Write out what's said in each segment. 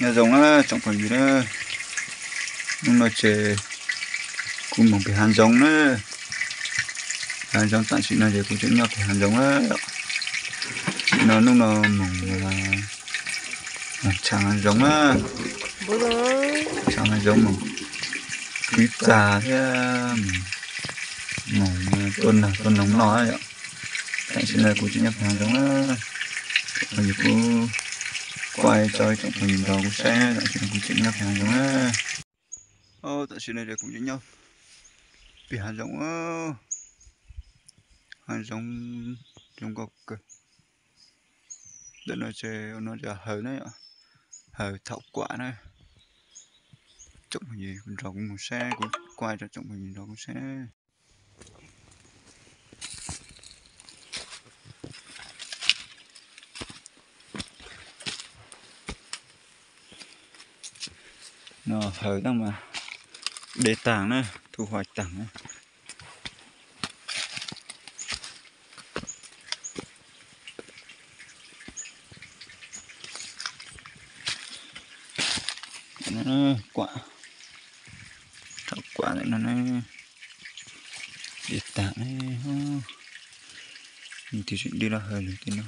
Nyob zoo na tsoom phooj ywg na, hnub no ces kuv mus pem hav zoov na. Hav zoov tam sim no ces kuv tseem nyob pem hav zoov na. Tam sim no hnub no mus, mus tsham hav zoov na. Tsham hav zoov mus kwv txaj thiab mus, mus tua nas tua noog noj yom. Tam sim no kuv tseem nyob pem hav zoov na. Tsoom phooj ywg, kuv kuaj tso ib tsoom phooj ywg nrog kuv saib, tam sim no kuv tseem nyob pem hav zoov na. Tam sim no ces kuv tseem nyob pem hav zoov, hav zoov zoo nkauj kawg. Ntawm no ces ua no yog hawm na, hawm thaum kuam na. Tsoom phooj ywg nrog kuv mus saib, kuv kuaj tso tsoom phooj ywg nrog kuv saib. No hawm tag mas de tag na, thu hoạch tag na. Kuam, thaum kuam ntawm no ne, de tag ne, nws twb tsis de los hawm lawm tej no.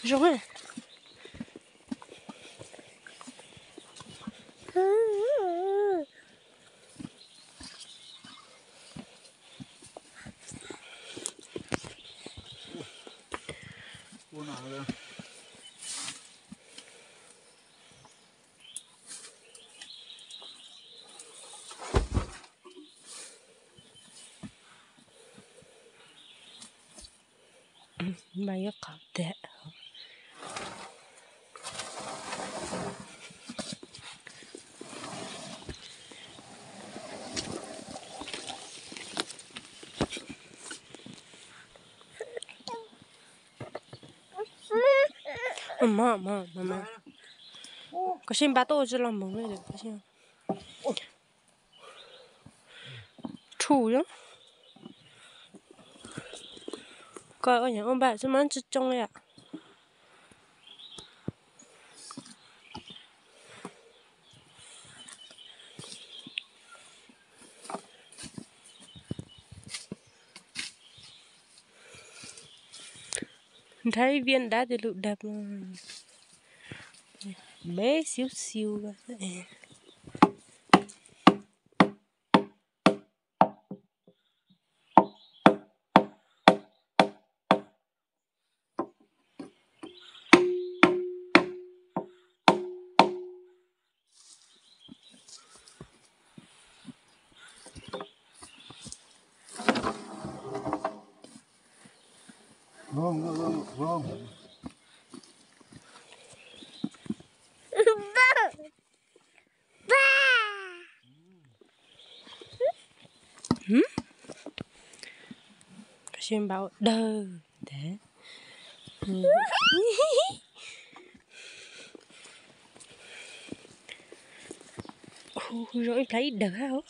Zoo. Mas yuav qhov tiag. Koj sib npab tuaj ua tsis los mus li lawm. Rhu yom. Koj ua npab tsis mas tsis tsoo li yom. Nrhav ib viab dab ti lus dab no. Bé xíu xiu. Koj sib npab ua dawg ntag. Hu zoo ib plhaib ib dawg hab.